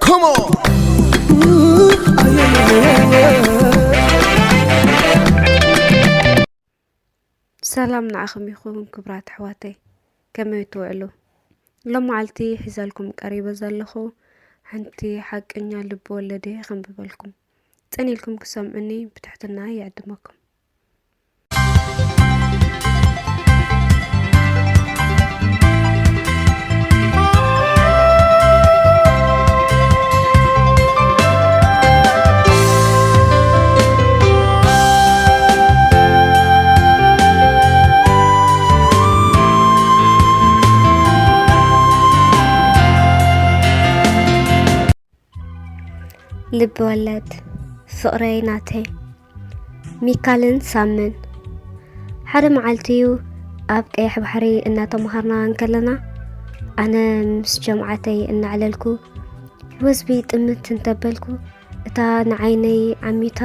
Come on! ሰላም ንዓኹም ይኹን ክብራት ኣሕዋተይ፣ ከመይ ትውዕሉ? ሎም መዓልቲ ሒዘልኩም ቀሪበ ዘለኹ ሓንቲ ሓቀኛ ልቢ ወለድ እየ ከንብበልኩም። ጽን ኢልኩም ክሰምዑኒ ብትሕትና ይዕድመኩም። ልቢ ወለድ ፍቕረይ ናተይ ሚካልን ሳምን። ሓደ መዓልቲ እዩ ኣብ ቀይሕ ባሕሪ እናተምሃርና እንከለና ኣነ ምስ ጀምዓተይ እናዕለልኩ ወዝቢ ጥምት እንተበልኩ እታ ንዓይነይ ዓሚታ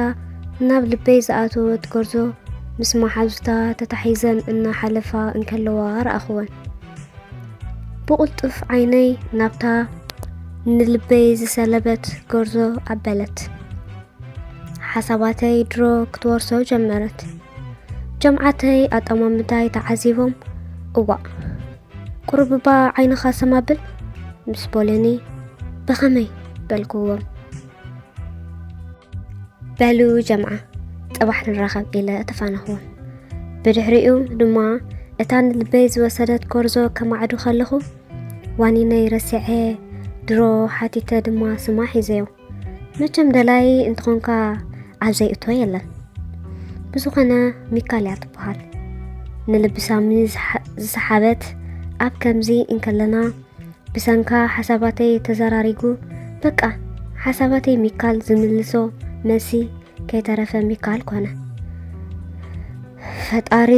ናብ ልበይ ዝኣተወት ጎርዞ ምስ መሓዙታ ተታሒዘን እናሓለፋ እንከለዋ ረኣኽወን። ብቕልጡፍ ዓይነይ ናብታ ንልበይ ዝሰለበት ጎርዞ ኣበለት። ሓሳባተይ ድሮ ክትወርሶ ጀመረት። ጀምዓተይ ኣጠማምታይ ተዓዚቦም እዋእ ቁሩብ እባ ዓይንኻ ሰም ኣብል ምስ በሉኒ ብኸመይ በልክዎም። በሉ ጀምዓ ጽባሕ ንራኸብ ኢለ ተፋነኽዎም። ብድሕሪኡ ድማ እታ ንልበይ ዝወሰደት ጎርዞ ከማዕዱ ከለኹ ዋኒነይ ረሲዐ ድሮ ሓቲተ ድማ ስማ ሒዘዮ። መቸም ደላይ እንተኾንካ ኣብ ዘይእቶ የለን። ብዝኾነ ሚካል እያ ትበሃል። ንልቢ ሳሚ ዝሓ- ዝሰሓበት ኣብ ከምዚ እንከለና ብሰንካ ሓሳባተይ ተዘራሪጉ በቃ ሓሳባተይ ሚካል ዝምልሶ መልሲ ከይተረፈ ሚካል ኮነ። ፈጣሪ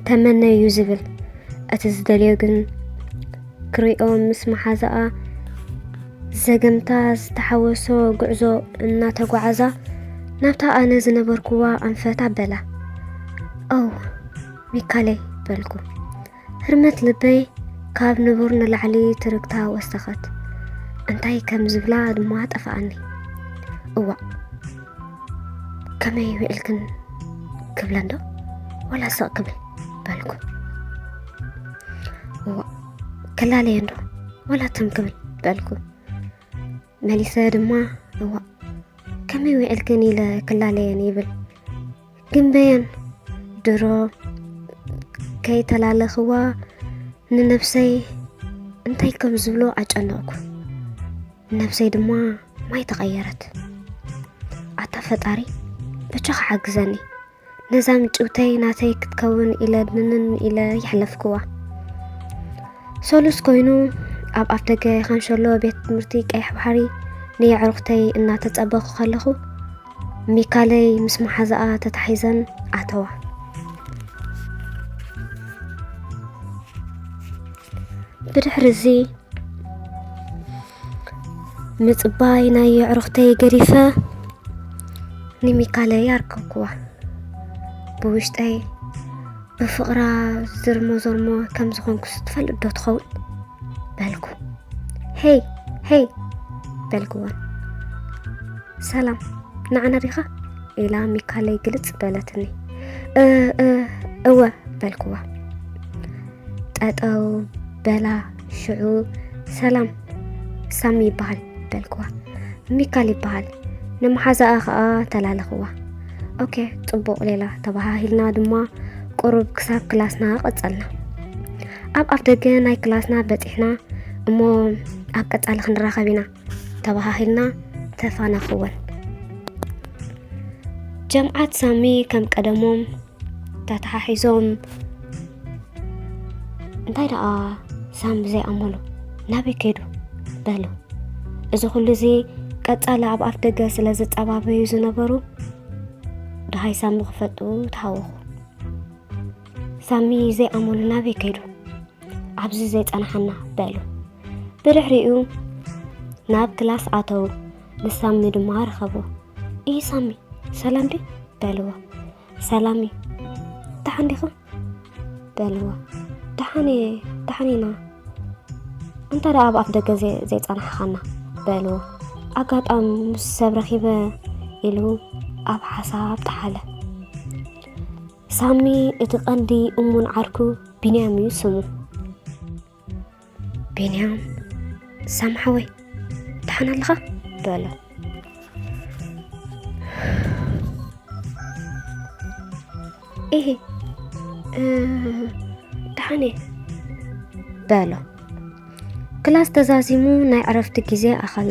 ተመነዩ ዝብል እቲ ዝደልዮ ግን ክሪኦ ምስ መሓዛኣ ዘገምታ ዝተሓወሶ ጉዕዞ እናተጓዓዛ ናብታ ኣነ ዝነበርኩዋ ኣንፈት ኣበላ። ኦው ሚካለይ በልኩ። ህርመት ልበይ ካብ ንቡር ንላዕሊ ትርግታ ወሰኸት። እንታይ ከም ዝብላ ድማ ጠፍኣኒ። እዋእ ከመይ ውዒልክን ክብለን ዶ ዋላ ስቕ ክብል በልኩ። እዋእ ክላለየን ዶ ዋላ ትም ክብል በልኩ። መሊሰ ድማ እዋእ ከመይ ውዒልክን ኢለ ክላለየን ይብል ግንበየን ድሮ ከይተላለኽዋ ንነብሰይ እንታይ ከም ዝብሎ ኣጨነቕኩ። ነብሰይ ድማ ማይ ተቐየረት። ኣታ ፈጣሪ በጃኻ ሓግዘኒ፣ ነዛ ምጭውተይ ናተይ ክትከውን ኢለ ድንን ኢለ የሕለፍክዋ። ሰሉስ ኮይኑ ኣብ ኣፍደገ ካንሸሎ ቤት ትምህርቲ ቀይሕ ባሕሪ ንየዕሩኽተይ እናተጸበኹ ከለኹ ሚካለይ ምስ መሓዛኣ ተታሒዘን ኣተዋ። ብድሕሪ እዚ ምጽባይ ናይ የዕሩኽተይ ገዲፈ ንሚካለይ ኣርከብክዋ። ብውሽጠይ ብፍቕራ ዝርሞ ዘርሞ ከም ዝኾንኩስ ትፈልጥ ዶ ትኸውን በልኩ። ሄይ ሄይ በልክወን። ሰላም ንዓና ዲኻ ኢላ ሚካለይ ግልጽ በለትኒ። እ እ እወ በልክዋ። ጠጠው በላ። ሽዑ ሰላም ሳሚ ይበሃል በልክዋ። ሚካል ይበሃል። ንመሓዛኣ ኸኣ ተላለኽዋ። ኦኬ ጽቡቕ ሌላ ተባሃሂልና ድማ ቁሩብ ክሳብ ክላስና ቀጸልና። ኣብ ኣፍ ደገ ናይ ክላስና በጺሕና እሞ ኣብ ቀጻሊ ክንራኸብ ኢና ተባሃሂልና ተፋነኽወን። ጀምዓት ሳሚ ከም ቀደሞም ተተሓሒዞም እንታይ ደኣ ሳም ብዘይ ኣመሉ ናበይ ከይዱ በሉ። እዚ ኩሉ እዚ ቀጻሊ ኣብ ኣፍ ደገ ስለ ዝጸባበዩ ዝነበሩ ደሃይ ሳሚ ክፈልጡ ተሃወኹ። ሳሚ ዘይኣመሉ ናበይ ከይዱ ኣብዚ ዘይጸናሓና በሉ። ብድሕሪኡ ናብ ክላስ ኣተው ንሳሚ ድማ ረኸቡ። እይ ሳሚ ሰላም ዲ በልዎ። ሰላም እዩ ደሓን ዲኹም በልዎ። ደሓን እየ ደሓን ኢና እንተ ደኣ ኣብ ኣፍ ደገ ዘይጸናሕኻና በልዎ። ኣጋጣሚ ምስ ሰብ ረኺበ ኢሉ ኣብ ሓሳብ ጠሓለ። ሳሚ እቲ ቀንዲ እሙን ዓርኩ ቢንያም እዩ ስሙ። ቢንያም፣ ሳሚ ሓወይ፣ ደሓን ኣለኻ? በሎ። ኢሂ፣ እ፣ ደሓን እየ፣ በሎ። ክላስ ተዛዚሙ ናይ ዕረፍቲ ግዜ ኣኸለ።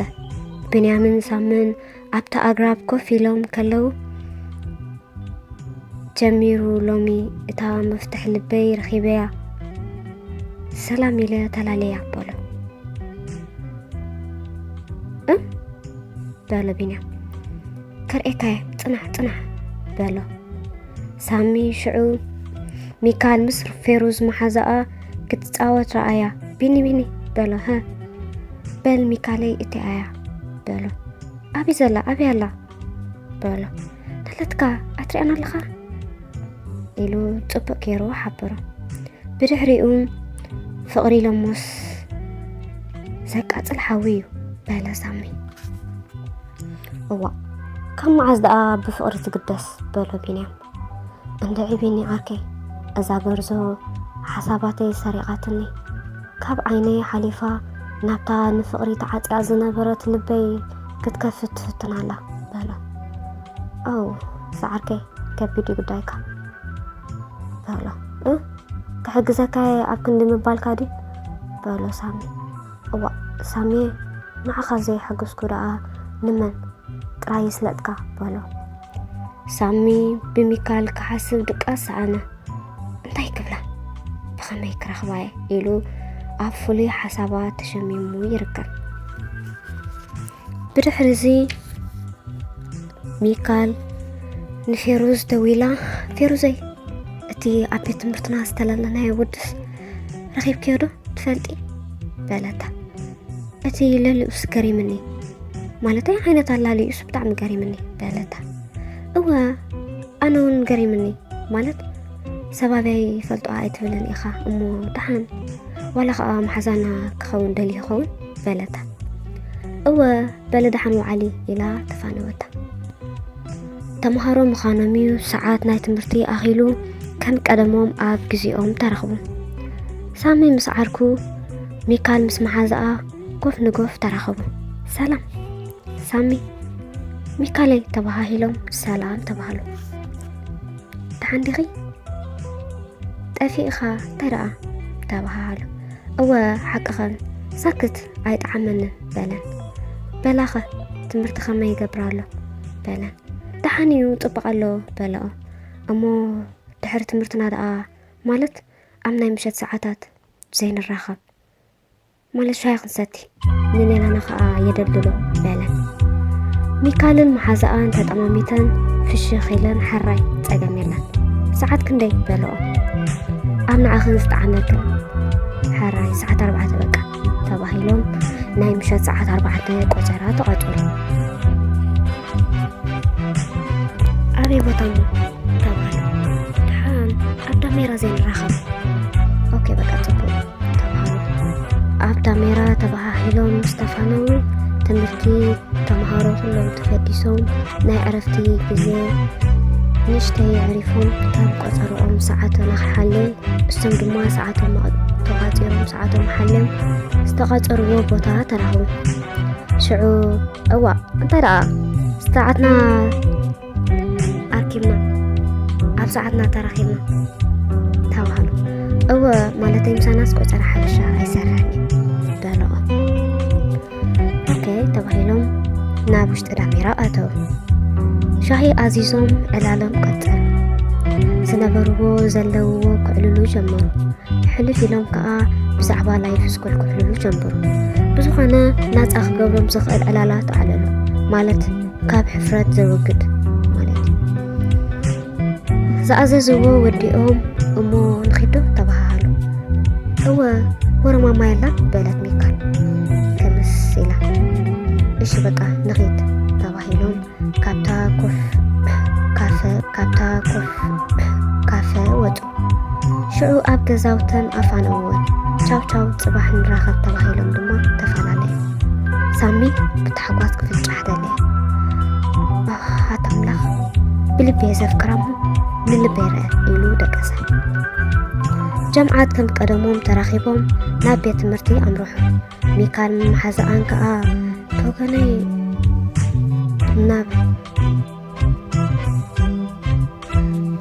ቢንያምን ሳምን ኣብታ ኣግራብ ኮፍ ኢሎም ከለዉ፣ ጀሚሩ ሎሚ እታ መፍትሕ ልበይ ረኺበያ፣ ሰላም ኢለ ተላለያ በሎ። እ? በሎ ቢንያም። ከርእየካየ፣ ጽናሕ፣ ጽናሕ በሎ። ሳሚ ሽዑ ሚካል ምስ ፌሩዝ መሓዛኣ ክትጻወት ረኣያ። ቢኒ፣ ቢኒ በሎ። ሀ፣ በል ሚካለይ እቲኣያ በሎ። ኣበይ ዘላ? ኣበይ ኣላ? በሎ። ነለትካ ኣትሪኣን ኣለኻ? ኢሉ ጽቡቕ ገይሩ ሓበሮ። ብድሕሪኡ ፍቕሪ ኢሎሞስ ዘቃጽል ሓዊ እዩ በለ ሳሚ። እዋእ፣ ካብ መዓዝ ደኣ ብፍቕሪ ትግደስ? በሎ ቢንያም። እንድዒ ቢኒ ዓርከይ፣ እዛ ጎርዞ ሓሳባተይ ሰሪቓትኒ። ካብ ዓይነይ ሓሊፋ ናብታ ንፍቕሪ ተዓጽያ ዝነበረት ልበይ ክትከፍት ትፍትን ኣላ በሎ። ኣው፣ ዝዓርከይ፣ ከቢድ እዩ ጉዳይካ በሎ። እ? ክሕግዘካየ ኣብ ክንዲ ምባልካ ድዩ? በሎ ሳሚ። እዋእ ሳሚየ፣ ንዓኻ ዘይሓገዝኩ ደኣ ንመን ጥራይ ይስለጥካ በሎ። ሳሚ ብሚካል ክሓስብ ድቃስ ሰኣነ። እንታይ ክብላ? ብኸመይ ክረኽባየ? ኢሉ ኣብ ፍሉይ ሓሳባት ተሸሚሙ ይርከብ። ብድሕሪ እዚ ሚካል ንፌሩዝ ደዊላ፣ ፌሩዘይ፣ እቲ ኣብ ቤት ትምህርትና ዝተለለናዮ ወድስ ረኺብክዮ ዶ ትፈልጢ? በለታ። እቲ ለሊኡስ ገሪምኒ፣ ማለተይ ዓይነት ኣላሊኡስ ብጣዕሚ ገሪምኒ በለታ። እወ፣ ኣነ እውን ገሪምኒ፣ ማለት ሰብ ኣበይ ይፈልጦ ኣይትብልን ኢኻ እሞ ደሓን ዋላ ኸኣ መሓዛና ክኸውን ደልዩ ይኸውን በለታ። እወ፣ በሊ ደሓን ውዓሊ ኢላ ተፋነወታ። ተምሃሮ ምዃኖም እዩ፣ ሰዓት ናይ ትምህርቲ ኣኺሉ ከም ቀደሞም ኣብ ግዜኦም ተረኽቡ። ሳሚ ምስ ዓርኩ ሚካል ምስ መሓዛኣ ጎፍ ንጎፍ ተራኸቡ። ሰላም ሳሚ፣ ሚካለይ ተባሃሂሎም ሰላም ተባሃሉ። ደሓን ዲኺ? ጠፊእኻ እንታይ ደኣ? ተባሃሃሉ። እወ ሓቅኸን፣ ሳክት ኣይጠዓመንን በለን። በላኸ ትምህርቲ ከመይ ይገብር ኣሎ? በለን። ደሓን እዩ ጽቡቕ ኣሎ በለኦ። እሞ ድሕሪ ትምህርትና ደኣ ማለት ኣብ ናይ ምሸት ሰዓታት ዘይንራኸብ? ማለት ሻሂ ክንሰቲ ንሌላና ኸኣ የደልድሎ በለን። ሚካልን መሓዛኣን ተጠማሚተን ፍሽኽ ኢለን ሕራይ ጸገም የለን። ሰዓት ክንደይ በለኦ። ኣብ ንዓኽን ዝጠዓመክን። ሕራይ ሰዓት ኣርባዕተ በቃ ተባሂሎም ናይ ምሸት ሰዓት ኣርባዕተ ቆጸራ ተቐጸሩ። ኣበይ ቦታ እሞ ተባህሉ። ደሓን ኣብ ዳሜራ ዘይንራኸብ። ኦኬ በቃ ጽቡቕ ተባህሉ። ኣብ ዳሜራ ተባሃሂሎም ምስ ተፋነዉ ትምህርቲ ተምሃሮ ኩሎም ተፈዲሶም ናይ ዕረፍቲ ግዜ ንእሽተይ ኣዕሪፎም ካብ ቆጸርኦም ሰዓት ንኽሓልል እሶም ድማ ሰዓቶም ተቋጺሮም ሰዓቶም ሓልዮም ዝተቋጸርዎ ቦታ ተራኸቡ። ሽዑ እዋ እንታይ ደኣ ሰዓትና ኣርኪብና ኣብ ሰዓትና ተራኺብና ተባሃሉ። እወ ማለተይ ምሳናስ ቆጸራ ሓበሻ ኣይሰርሕን እዩ በለኦ። ኦኬ ተባሂሎም ናብ ውሽጢ ዳሜራ ኣተው። ሻሂ ኣዚዞም ዕላሎም ቀጸሉ። ዝነበርዎ ዘለውዎ ክዕልሉ ጀመሩ። ሕልፍ ኢሎም ከኣ ብዛዕባ ላይፍ ስኩል ክዕልሉ ጀመሩ። ብዝኾነ ናጻ ክገብሮም ዝኽእል ዕላላት ኣዕለሉ። ማለት ካብ ሕፍረት ዘወግድ ማለት እዩ። ዝኣዘዝዎ ወዲኦም እሞ ንኺዶ ተባሃሃሉ። እወ ወረ ማማ የላን በለት ሚካል ክምስ ኢላ። እሺ በቃ ንኺድ ተባሂሎም ካብታ ኮፍ ካፈ ካብታ ኮፍ ካፈ ወጹ። ሽዑ ኣብ ገዛውተን ኣፋነውወን። ቻው ቻው ጽባሕ ንራኸብ ተባሂሎም ድማ ተፈላለዩ። ሳሚ ብታሕጓስ ክፍንጫሕ ደለየ። ኣታ ኣምላኽ፣ ብልቢ እየ ዘፍቅራ እሞ ንልበይ ርኣ ኢሉ ደቀሰ። ጀምዓት ከም ቀደሞም ተራኺቦም ናብ ቤት ትምህርቲ ኣምርሑ። ሚካልን መሓዛኣን ከኣ ብወገነይ ናብ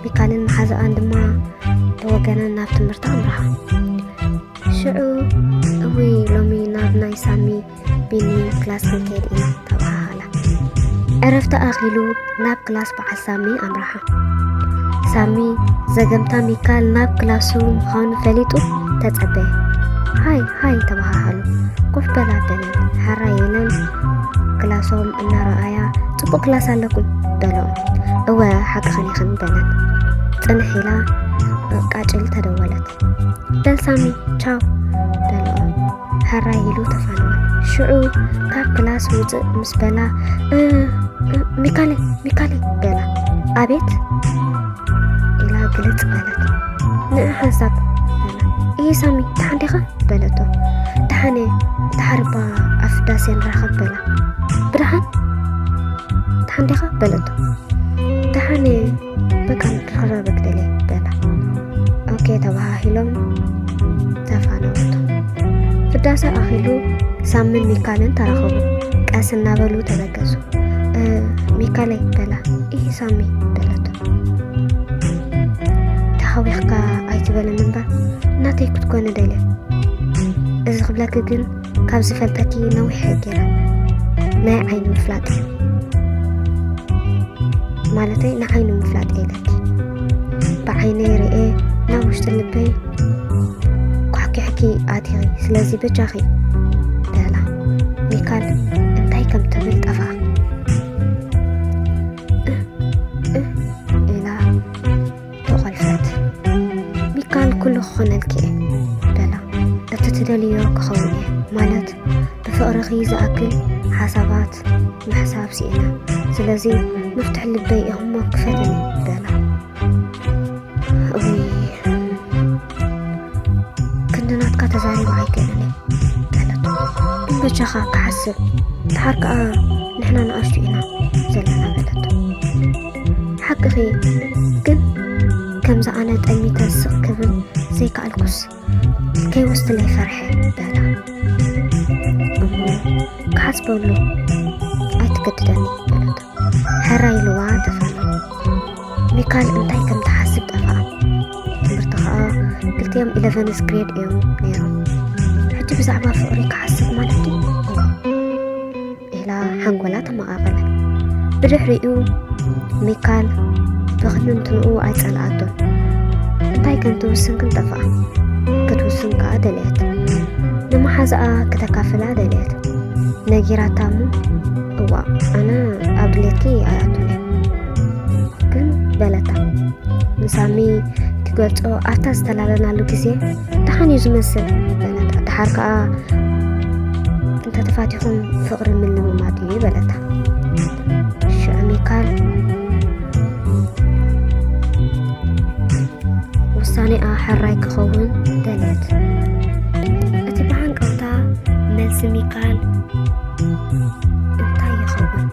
ሚካልን መሓዛኣን ድማ ብወገነን ናብ ትምህርቲ ኣምርሓ። ሽዑ እውይ ሎሚ ናብ ናይ ሳሚ ቢኒ ክላስ ክንከይድ ኢና ተባሃሃላ። ዕረፍቲ ኣኺሉ ናብ ክላስ በዓል ሳሚ ኣምርሓ። ሳሚ ዘገምታ ሚካል ናብ ክላሱ ምዃኑ ፈሊጡ ተጸበየ። ሃይ ሃይ ተባሃሃሉ። ኮፍ በላ በለን። ሓራይ ኢለን ክላሶም እናረኣያ ጽቡቕ ክላስ ኣለኩም በለኦም። እወ ሓቅኽን ኢኽን በለን። ጽንሕ ኢላ ቃጭል ተደወለት። በል ሳሚ ቻው በለኦ። ሕራይ ኢሉ ተፋነወ። ሽዑ ካብ ክላስ ውፅእ ምስ በላ "እ፣ እ፣ ሚካለይ፣ ሚካለይ" በላ። "ኣቤት?" ኢላ ግልፅ በለት። "ንዓ ሓንሳብ" በላ። "እየ ሳሚ፣ ደሓን ዲኻ?" በለቶ። "ደሓን እየ፣ ደሓር እባ ኣብ ፍዳሴ ንራኸብ" በላ። "ብደሓን? ደሓን ዲኻ?" በለቶ። "ደሓን እየ፣ በቃ ንራኸብ ክደልየ" በላ። ኦኬ ተባሃሂሎም ተፋነወቶ። ፍዳሰ ኣኺሉ ሳምን ሚካልን ተራኸቡ። ቀስ እናበሉ ተበገሱ። "እ፣ ሚካለይ" በላ። "እሂ ሳሚ" በለቶ። "ተሃዊኽካ ኣይትበልን እምበር ናተይ ክትኮኒ ደልየ። እዚ ክብለኪ ግን ካብ ዝፈልጠኪ ነዊሕ እየ ገይረ። ናይ ዓይኒ ምፍላጥ እዩ። ማለተይ ንዓይኒ ምፍላጥ እየ ኢለኪ። ብዓይነይ ርኤ ናብ ውሽጢ ልበይ ኳሕኪሕኪ ኣቲኺ። ስለዚ በጃኺ" በላ። ሚካል እንታይ ከም ትብል ጠፍኣ። "እ፣ እ" ኢላ ተቖልፈት። ሚካል "ኩሉ ክኾነልኪ እየ" በላ። "እቲ ትደልዮ ክኸውን እየ፣ ማለት ብፍቕርኺ ዝኣክል ሓሳባት ምሕሳብ ስኢነ። ስለዚ መፍትሕ ልበይ ኢኹሞ ክፈትኒ" በላ። "እውይ፣ ክንዲ ናትካ ተዛሪበ ኣይክእልን እየ" በለቶ። "እምበጃኻ ክሓስብ፣ ደሓር ከኣ ንሕና ንኣሽቱ ኢና ዘለና" በለቶ። "ሓቅኺ፣ ግን ከምዚ ኣነ ጠሚተ ስቕ ክብል ዘይከኣልኩስ ከይወስድለይ ፈርሐ" በላ። "እሞ ክሓስበሉ ኣይትገድደኒ" በለቶ። ሕራይ ኢልዋ ተፋነዉ። ሚካል እንታይ ከም ትሓስብ ጠፍኣ። ትምህርቲ ኸኣ ክልቲኦም ኢለቨንዝ ግሬድ እዮም ነይሮም። "ሕጂ ብዛዕባ ፍቕሪ ክሓስብ ማለት ድዩ?" ኢላ ሓንጎላ ተመቓቐለ። ብድሕሪኡ ሚካል ብኽንትንኡ ኣይጸልኣቶን። እንታይ ከም ትውስን ግን ጠፍኣ። ክትውስን ከኣ ደለየት። ንመሓዛኣ ክተካፍላ ደለየት። ነጊራታ እሞ፣ "እዋእ፣ ኣነ ኣብ ድሌትኪ ኣይኣቱን እየ" ግን በለታ። ንሳሚ ክገልጾ ኣብታ ዝተላለናሉ ግዜ፣ "ደሓን እዩ ዝመስል" በለታ። ደሓር ከኣ፣ "እንተተፋቲኹም ፍቕሪ ምልምማድ እዩ" በለታ። ሽዑ ሚካል ውሳኔኣ ሕራይ ክኸውን ደልየት። እቲ ብሃንቀውታ መልሲ ሚካል እንታይ ይኸውን?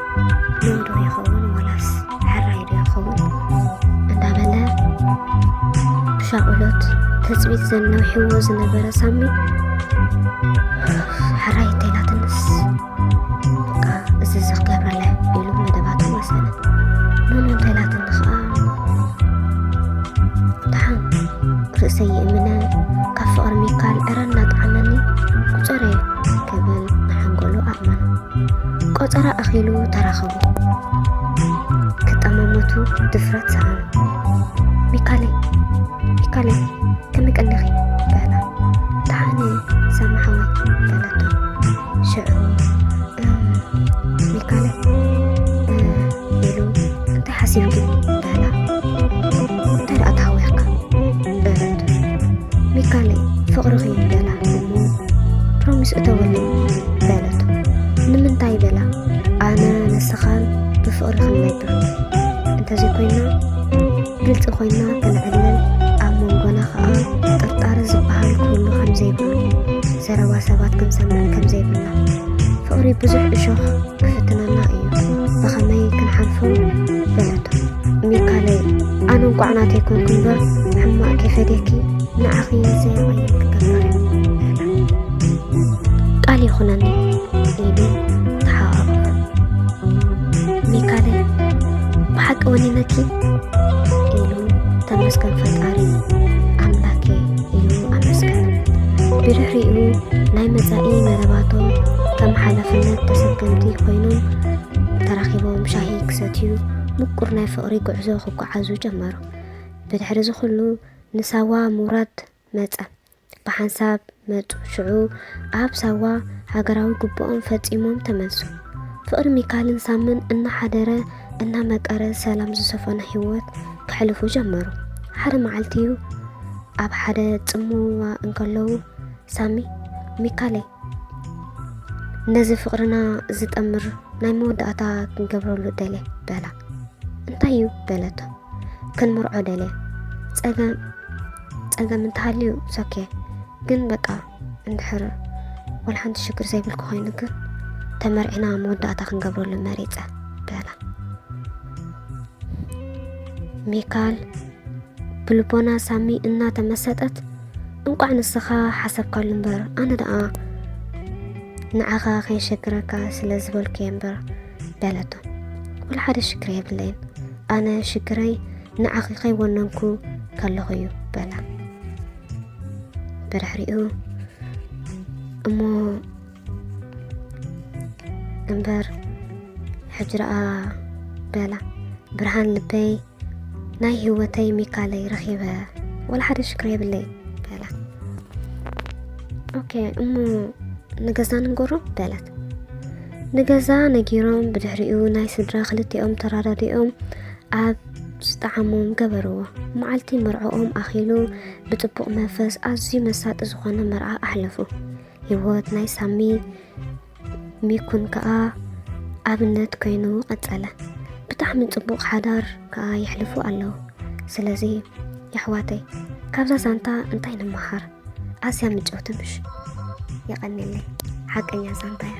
ኖ ዶ ይኸውን ወላስ ሕራይ ዶ ይኸውን? እንዳበለ ብሻቕሎት ትጽቢት ዘነውሕዎ ዝነበረ ሳሚ፣ ሕራይ እንተኢላትንስ፣ በቃ እዚ እዚ ክገብረላ ኢሉ መደባቱ ወሰነ። ኖኖ እንተኢላትኒ ኸኣ፣ ደሓን ርእሰይ ይእምነ፣ ካብ ፍቕሪ ሚካል ዕረ እናጠዓመኒ ቁጸረዮ ክብል ንሓንጎሉ ኣእመኖ። ቆጸራ ኣኺሉ ተራኸቡ። ክጠማመቱ ድፍረት ሰኣኑ። "ሚካለይ፣ ሚካለይ፣ ከመይ ቀኒኺ?" በላ። "ደሓን እየ ሳሚ ሓወይ" በለቶ። ሽዑ፣ "እም፣ ሚካለይ፣ እ" ኢሉ፣ "እንታይ ሓሲብኪ?" በላ። "እንታይ ደኣ ተሃዊኽካ?" በለቶ። "ሚካለይ፣ ፍቕርኺ" በላ። እሞ "ፕሮሚስ እተወለይ" በለቶ። "ንምንታይ?" በላ። "ኣነ ንስኻን ብፍቕሪ ክንነብር እንተዘይኮይና፣ ግልጺ ኮይና ክንዕለል፣ ኣብ መንጎና ኸኣ ጥርጣረ ዝበሃል ክህሉ ከም ዘይብሉ፣ ዘረባ ሰባት ክንሰምዕ ከም ዘይብልና፣ ፍቕሪ ብዙሕ እሾኽ ክፍትነና እዩ፣ ብኸመይ ክንሓልፎ? በለቶ። ሚካለይ፣ ኣነ እንቋዕ ናተይ ኮንኩ እምበር፣ ሕማቕ ከይፈድየኪ ንዓኺ ዘየቐይር ክገብር እየ፣ በላ። ቃል ይኹነኒ ኢሉ ተሓቋቑፎም። ሚካለይ፣ ብሓቂ ወኒነኪ ኢሉ፣ ተመስገን ፈጣሪ ኣምላኬ ኢሉ ኣመስገነ። ብድሕሪኡ ናይ መጻኢ መደባቶም ከም ሓላፍነት ተሰከምቲ ኮይኖም ተራኺቦም ሻሂ ክሰትዩ፣ ምቁር ናይ ፍቕሪ ጉዕዞ ክጓዓዙ ጀመሩ። ብድሕሪ እዚ ኩሉ ንሳዋ ሙራድ መጸ። ብሓንሳብ መጹ። ሽዑ ኣብ ሳዋ ሃገራዊ ግቡኦም ፈጺሞም ተመልሱ። ፍቕሪ ሚካልን ሳምን እናሓደረ እናመቀረ ሰላም ዝሰፈኖ ህይወት ከሕልፉ ጀመሩ። ሓደ መዓልቲ እዩ ኣብ ሓደ ጽምዋ እንከለዉ ሳሚ፣ "ሚካለይ፣ ነዚ ፍቕርና ዝጠምር ናይ መወዳእታ ክንገብረሉ ደልየ" በላ። "እንታይ እዩ?" በለቶ። "ክንምርዖ ደልየ። ጸገም፣ ጸገም እንተሃልዩ it's okay፣ ግን በቃ እንድሕር ወላ ሓንቲ ሽግር ዘይብልኩ ኮይኑ ግን ተመርዒና መወዳእታ ክንገብረሉ መሪጸ" በላ። ሚካል ብልቦና ሳሚ እናተመሰጠት፣ "እንቋዕ ንስኻ ሓሰብካሉ እምበር፣ ኣነ ደኣ ንዓኻ ከየሸግረካ ስለ ዝበልኩ እየ እምበር" በለቶ። "ወላ ሓደ ሽግር የብለይን፣ ኣነ ሽግረይ ንዓኺ ከይወነንኩ ከለኹ እዩ" በላ። ብድሕሪኡ፣ "እሞ እምበር ሕጂ ደኣ" በላ። "ብርሃን ልበይ፣ ናይ ህይወተይ ሚካለይ ረኺበ፣ ወላ ሓደ ሽግር የብለይ" በላ። "ኦኬ፣ እሞ ንገዛ ንንገሮ?" በለት። ንገዛ ነጊሮም፣ ብድሕሪኡ ናይ ስድራ ክልቲኦም ተራዳዲኦም ኣብ ዝጠዓሞም ገበርዎ። መዓልቲ መርዕኦም ኣኺሉ ብጽቡቕ መንፈስ ኣዝዩ መሳጢ ዝኾነ መርዓ ኣሕለፉ። ህይወት ናይ ሳሚ ሚኩን ከኣ ኣብነት ኮይኑ ቀጸለ። ብጣዕሚ ጽቡቕ ሓዳር ከኣ የሕልፉ ኣለዉ። ስለዚ የሕዋተይ፣ ካብዛ ዛንታ እንታይ ንመሃር? ኣዝያ ምጭውቲ ምሽ? የቐንየለይ። ሓቀኛ ዛንታ እያ።